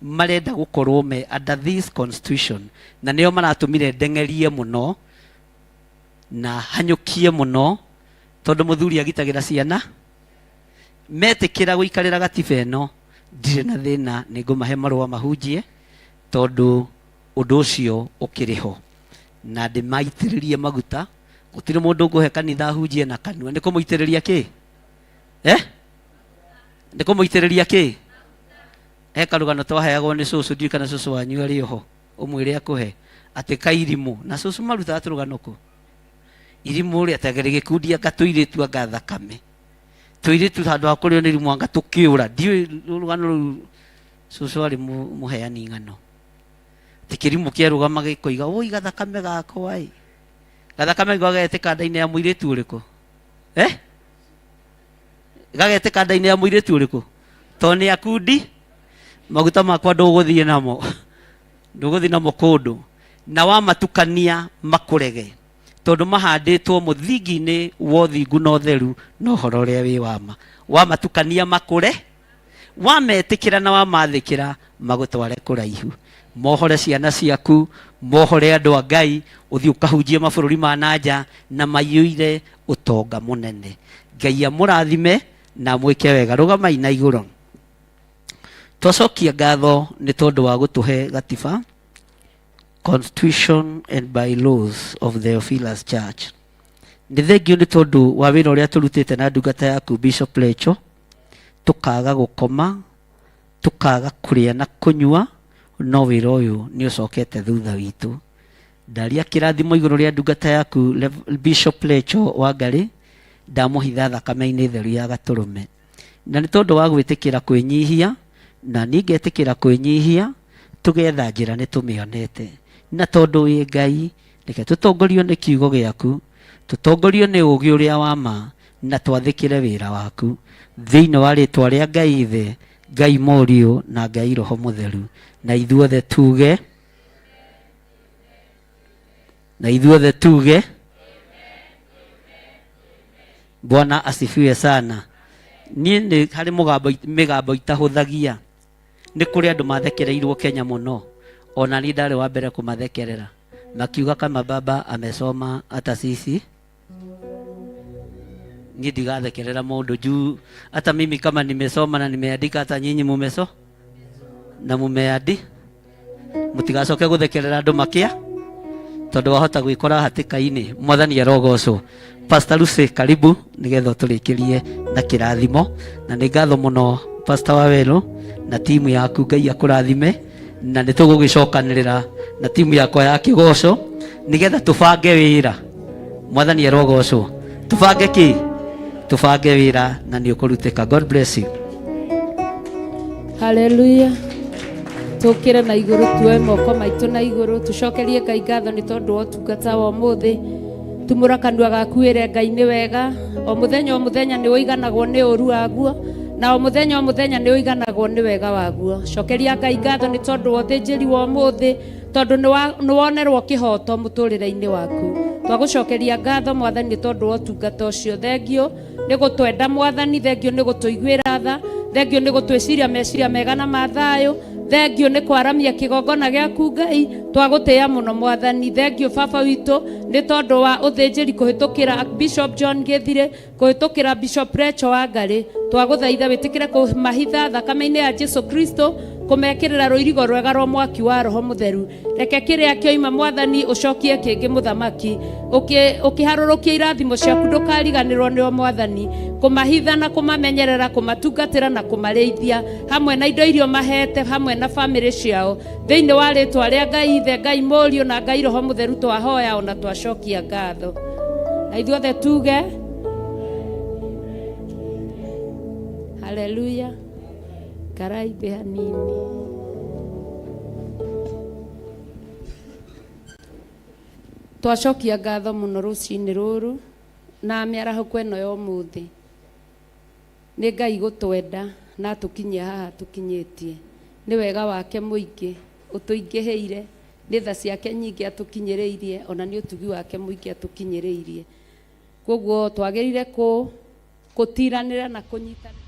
marenda gũkorwo me under this constitution, na nĩo maratũmire ndeng'erie mũno na hanyũkie mũno, tondũ mũthuri agitagĩra ciana. Metĩkĩra gũikarĩra gatiba ĩno ndirĩ na thĩna, nĩ ngũmahe marũa mahunjie, tondũ ũndũ ũcio ũkĩrĩ ho na ndĩmaitĩrĩrie maguta. Gũtirĩ mũndũ ngũhe kanitha ahunjie na kanua, nĩ kũmũitĩrĩria kĩ? Nĩ kũmũitĩrĩria kĩ? He karũgano twaheagwo nĩ cũcũ, ndiũĩ kana cũcũ wanyu arĩ oho, ũmwĩre akũhe atĩ kairimũ na cũcũ marutaga tũrũgano kũ irimũ rĩ atĩ rĩgĩkundia anga tũirĩtu anga thakame tũirĩtu handũ ha kũrĩo nĩ irimũ anga tũkĩũra. Ndiũĩ rũgano rũu. Cũcũ arĩ mũheani ng'ano. Ti kĩrimũ kĩarũgama gĩkoiga, "Ũi gathakame gakwa ĩ." Gathakame gagetĩka nda-inĩ ya mũirĩtu ũrĩkũ? Eh? Gagetĩka nda-inĩ ya mũirĩtu ũrĩkũ? Tondũ nĩ akundi maguta makwa ndũgũthiĩ namo. Ndũgũthiĩ namo kũndũ. Na wamatukania makũrege. Tondũ mahandĩtwo mũthingi-inĩ wa ũthingu na ũtheru na ũhoro ũrĩa wĩ wa ma. Wamatukania makũre, wametĩkĩra na wamathĩkĩra magũtware kũraihu. Mohore ciana ciaku, mohore andũ a Ngai, ũthiĩ ũkahunjie mabũrũri ma na nja na maiyũire ũtonga mũnene. Ngai amũrathime na amwĩke wega. Rũgamai na igũrũ. Twacokia ngatho nĩ tondũ wa gũtũhe gatiba, Constitution and Bylaws of the Theophilus Church. Nĩ thengio nĩ tondũ wa wĩra ũrĩa tũrutĩte na ndungata yaku Bishop Lecho, tũkaga gũkoma, tũkaga kũrĩa na kũnyua, no wĩra ũyũ nĩ ũcokete thutha witũ. Ndaria kĩrathimo igũrũ rĩa ndungata yaku Bishop Lecho Wangarĩ, ndamũhitha thakame-inĩ theru ya gatũrũme. Na nĩ tondũ wa gwĩtĩkĩra kwĩnyihia, na niĩ ngetĩkĩra kwĩnyihia, tũgetha njĩra nĩ tũmĩonete. Na tondũ wĩ Ngai, reke tũtongorio nĩ kiugo gĩaku, tũtongorio nĩ ũũgĩ ũrĩa wa ma, na twathĩkĩre wĩra waku. Thĩinĩ wa rĩtwa rĩa Ngai Ithe, Ngai Mũriũ, na Ngai Roho Mũtheru. Na ithuothe tuge, na ithuothe tuge, Bwana asifiwe sana. Niĩ nĩ harĩ mũgambo mĩgambo itahũthagia. Nĩ kũrĩ andũ mathekereirwo Kenya mũno. Ona niĩ ndarĩ wa mbere kũmathekerera. Makiuga kama baba amesoma hata sisi. Niĩ ndigathekerera mũndũ juu hata mimi kama nimesoma na nimeandika hata nyinyi mumeso na mumeandi mutigacoke guthekerera andu makia tondu wahota gwikora hatika-inĩ. Mwathani arogocwo. Pastor Lucy, karibu nigetha ũtũrĩkĩrie na kĩrathimo, na nĩ ngatho mũno Pastor Wawero na timu yaku. Ngai akũrathime, na nĩ tũgũgĩcokanĩrĩra na timu yakwa ya kĩgoco nigetha tũbange wĩra. Mwathani arogocwo. Tũbange kĩ? Tũbange wĩra na nĩ ũkũrutĩka. God bless you.
Haleluya. Tũkĩre na igũrũ, tuoe moko maitũ na igũrũ, tũcokerie Ngai ngatho nĩ tondũ wa ũtungata wa ũmũthĩ. Tumũra kanua gaku wĩre Ngai nĩ wega. O mũthenya o mũthenya nĩ ũiganagwo nĩ ũru waguo, na o mũthenya o mũthenya nĩ ũiganagwo nĩ wega waguo. Cokeria Ngai ngatho nĩ tondũ wa ũthĩnjĩri wa ũmũthĩ, tondũ nĩ wonerwo kĩhoto mũtũrĩre-inĩ waku. Twagũcokeria ngatho Mwathani nĩ tondũ wa ũtungata ũcio. Thengio nĩ gũtwenda Mwathani, thengio nĩ gũtũiguĩra tha, thengio nĩ gũtwĩciria meciria mega na ma thayũ, thengio nĩ kwaramia kĩgongona gĩaku Ngai, twagũtĩĩa mũno Mwathani. Thengio baba witũ nĩ tondũ wa ũthĩnjĩri kũhĩtũkĩra Bishop John Gĩthirĩ, kũhĩtũkĩra Bishop Recho Wangarĩ. Twagũthaitha wĩtĩkĩre kũmahitha thakame-inĩ ya Jesu Kristo, kũmekĩrĩra rũirigo rwega rwa mwaki wa Roho Mũtheru. Reke kĩrĩa kĩoima Mwathani ũcokie kĩngĩ mũthamaki. Ũkĩharũrũkia irathimo ciaku ndũkariganĩrwo nĩo Mwathani, kũmahitha na kũmamenyerera, kũmatungatĩra na kũmarĩithia hamwe na indo iria ũmahete hamwe na bamĩrĩ ciao. Thĩinĩ wa rĩtwa rĩa Ngai Ithe, Ngai Mũriũ na Ngai Roho Mũtheru twahoya ona twacokia ngatho. Na ithuothe tuge haleluya. Karai thĩ hanini. Twacokia ngatho mũno rũcinĩ rũrũ na mĩarahũko ĩno ya ũmũthĩ. Nĩ Ngai gũtwenda na atũkinyie haha tũkinyĩtie. Nĩ wega wake mũingĩ ũtũingĩhĩire, nĩ tha ciake nyingĩ atũkinyĩrĩirie, ona nĩ ũtugi wake mũingĩ atũkinyĩrĩirie. Koguo twagĩrĩire gũtiranĩra na kũnyitanĩra.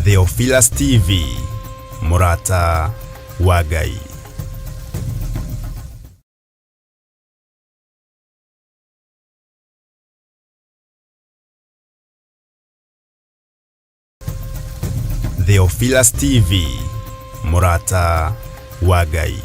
Theophilus TV, mũrata wa Ngai. Theophilus TV, mũrata wa Ngai.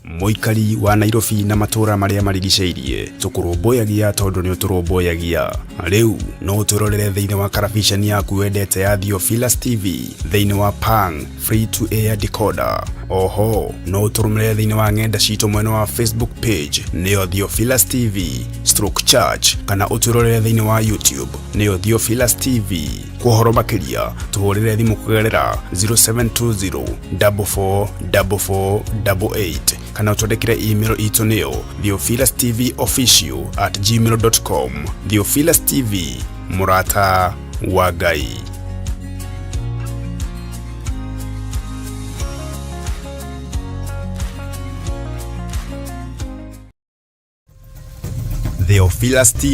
Mũikari wa Nairobi na matũũra marĩa marigicĩirie tũkũrũmbũyagia tondũ nĩ ũtũrũmbũyagia. Rĩu no ũtwĩrorere thĩinĩ wa karabiceni yaku wendete ya Theophilus TV thĩinĩ wa Pang free to air decoder. Oho no ũtũrũmĩrĩre thĩinĩ wa ng'enda citũ mwena wa Facebook page nĩyo Theophilus TV stroke church, kana ũtwĩrorere thĩinĩ wa YouTube nĩyo Theophilus TV. Kwa ũhoro makĩria tũhũrĩre thimũ kũgerera 0720 44 44 88 kana ũtwandĩkĩre email itũ nĩyo theophilustvofficial@gmail.com. Theophilus TV, mũrata wa Ngai. Theophilus TV.